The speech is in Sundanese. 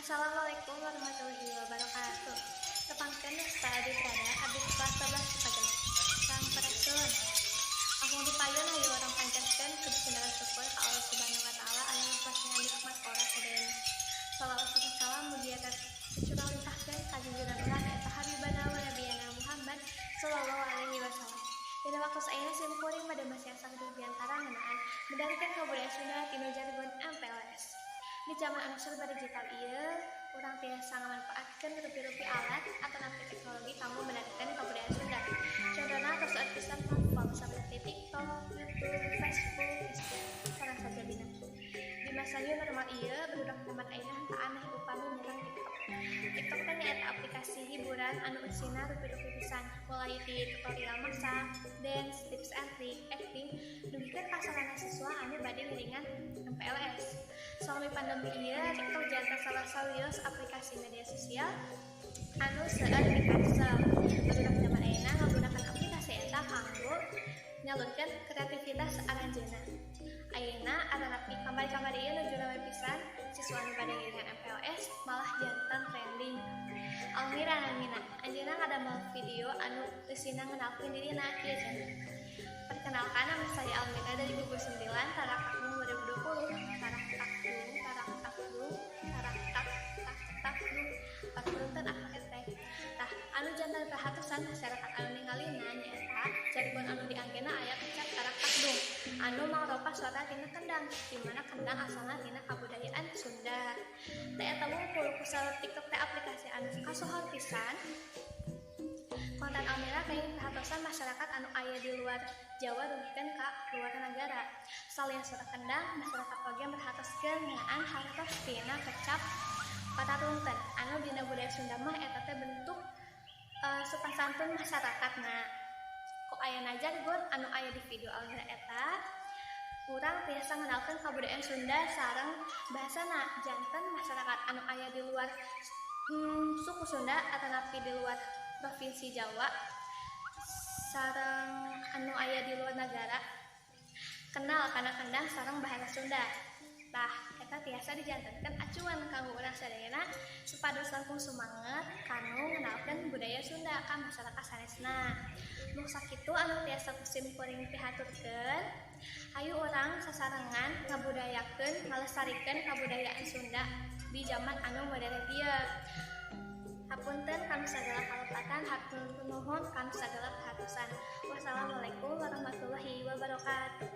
Assalamualaikum warahmatullahi wabarakatuh. Tepangkeun, wasta abdi Prada, abdi kelas 11 IPA 6. Sampurasun. Aku di payun, hayu urang panjatkeun puji dan syukur ka Allah Subhanahu wa Taala anu ngapasihan nikmat ka urang sadayana. Salawat serta salam mugia tercurah limpahkeun ka junjungan urang, eta Habibana wa Nabiyana Muhammad sallallahu alaihi wasallam. Dina waktu ayeuna sim kuring bade masihan sakedap biantara ngeunaan medarikan kabudayaan Sunda tina jargon MPLS. Di zaman anu serba digital ieu, urang tiasa ngamanfaatkeun rupi-rupi alat atanapi teknologi kanggo medarikan kabudayaan Sunda. Contohna tos seueur pisan platform seperti TikTok, YouTube, Facebook, Instagram, sareng sajabina. Di masa new normal ieu, barudak zaman ayeuna henteu aneh upami nyerang TikTok. TikTok teh nyaeta aplikasi hiburan anu eusina rupi-rupi pisan, mulai ti tutorial masak, dance, tips and trick, acting, dugikeun ka sarana siswa anu bade ngiringan MPLS. Salami pandemi ieu, TikTok janten salah sawios aplikasi media sosial anu seueur dikaresep. Barudak zaman ayeuna ngagunakeun aplikasi eta kanggo nyalurkeun kreativitas aranjeunna. Ayeuna atanapi kamari-kamari ieu nuju rame pisan siswa anu bade ngiringan MPLS, malah janten trending. Almira namina, anjeunna ngadamel video anu eusina ngenalkeun dirina kieu cenah. "Perkenalkan, nama saya Almira dari gugus 9 Tarak Takdung 2020. Tarak takdung, tarak takdung, tarak tak tak takdung." Paturunten akang teh. Tah, anu janten perhatosan masyarakat anu ningalina nyaeta jargon anu dianggena aya kecap tarak takdung anu mangrupa suara tina kendang, di mana kendang asalna tina kabudayaan Sunda. Teh eta wungkul, kusabab TikTok teh aplikasi anu kasohor pisan, konten Almira kenging perhatosan masyarakat anu aya di luar Jawa dugikeun ka luar nagara. Salian suara kendang, masyarakat oge merhatoskeun ngeunaan hartos tina kecap patarunten anu dina budaya Sunda mah eta teh bentuk sopan santun masyarakatna. Ku ayana jargon anu aya di video Almira eta, urang tiasa ngenalkeun kabudayaan Sunda sareng bahasana, janten masyarakat anu aya di luar suku Sunda atanapi di luar provinsi Jawa sareng anu aya di luar negara kenal kana kendang sareng bahasa Sunda. Tah, eta tiasa dijantenkeun acuan kanggo urang sadayana supados langkung sumanget kanu ngenalkeun budaya Sunda ka masyarakat sanesna. Mung sakitu anu tiasa ku sim kuring pihaturkeun. Hayu urang sasarengan ngabudayakeun, ngalestarikeun kabudayaan Sunda di zaman anu modern ieu. Hapunten kanu sagala kalepatan, hatur nuhun kanu sagala perhatosan. Wassalamualaikum warahmatullahi wabarakatuh.